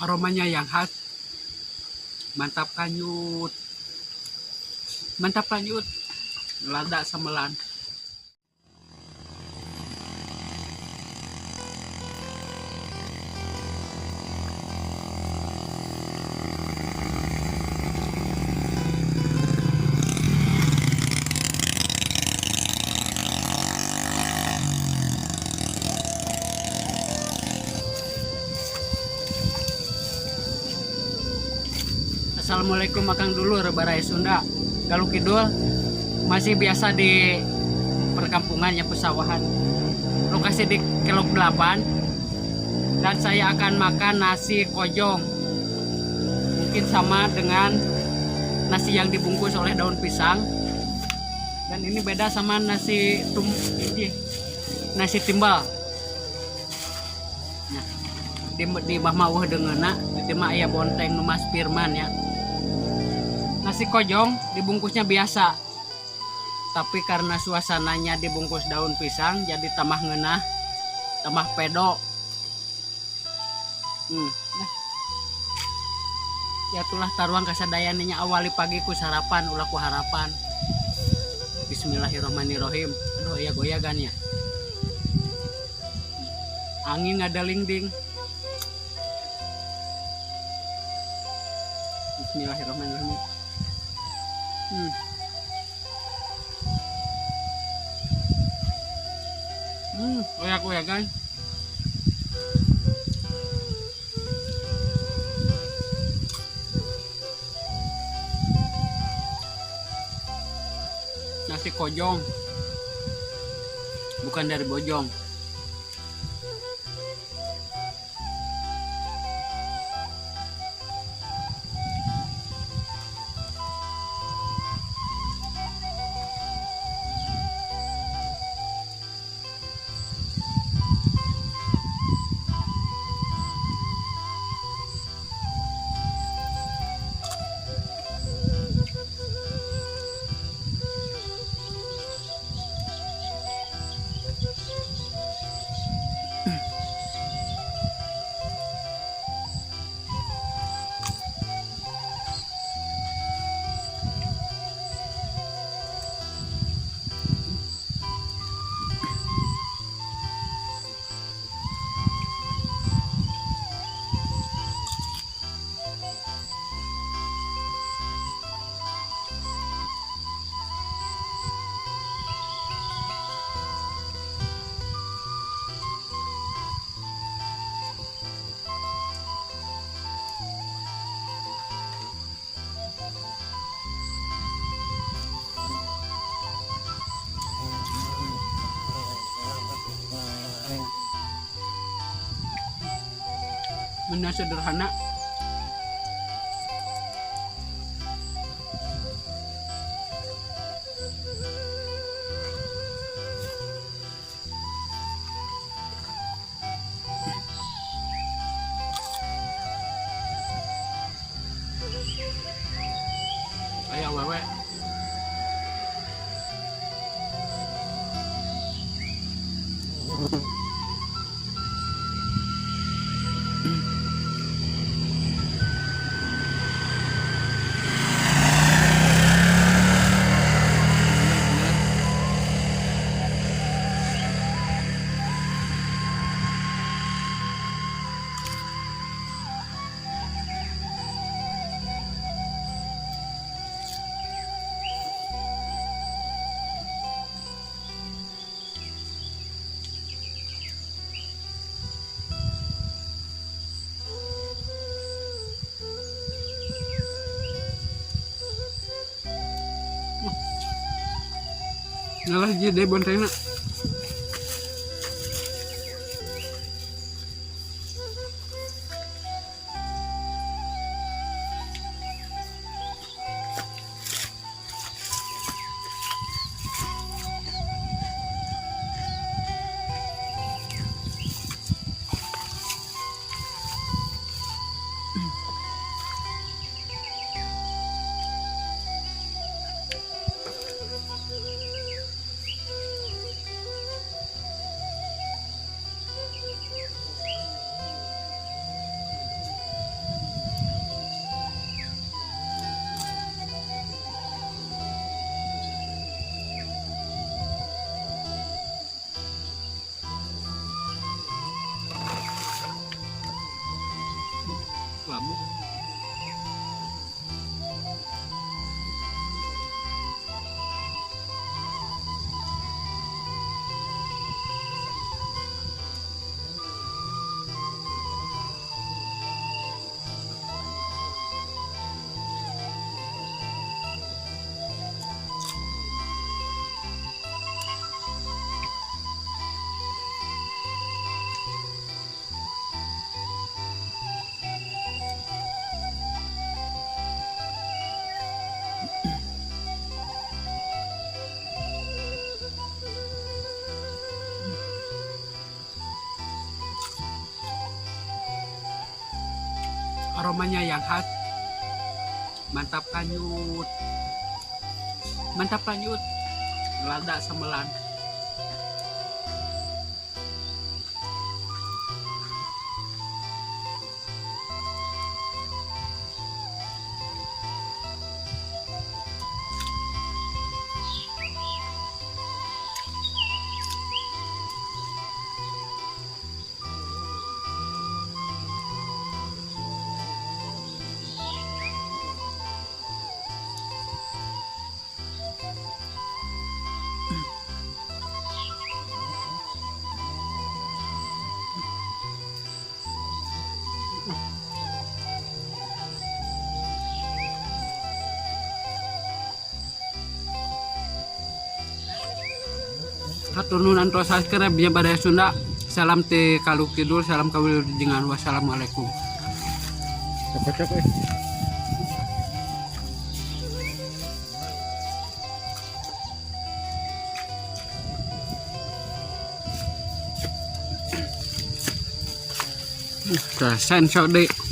Aromanya yang khas. Mantap kanyut. Mantap kanyut. Lada samelan. Assalamualaikum Akang dulur Baraya Sunda. Galuh Kidul masih biasa di perkampungan ya, pesawahan. Lokasi di Kelok 8 dan saya akan makan nasi kojong. Mungkin sama dengan nasi yang dibungkus oleh daun pisang. Dan ini beda sama nasi tum ini, nasi timbal. Nah, di mah mah deungeunna, di mah aya bonteng nu Mas Firman ya. Nasi kojong dibungkusnya biasa. Tapi karena suasananya dibungkus daun pisang jadi tambah ngeunah, tambah pedo. Nah. Ya itulah taruang kasadayana nya, awali pagi ku sarapan ulah ku harapan. Bismillahirrahmanirrahim. Aduh, aya goyagan ya. Angin ngadaling ding. Bismillahirrahmanirrahim. Goyak-goyakan. Nasi kojong. Bukan dari Bojong. Menu sederhana. Aya awewe. Ngalah hiji deui bontengna. Aromanya yang khas. Mantap kanyut. Mantap kanyut. Lada semelan. Hatur nuhun anu tos subscribe nya, Baraya Sunda. Salam ti Galuh Kidul, salam kawilujengan. Wassalamualaikum. Cocok eh. Sensor deh.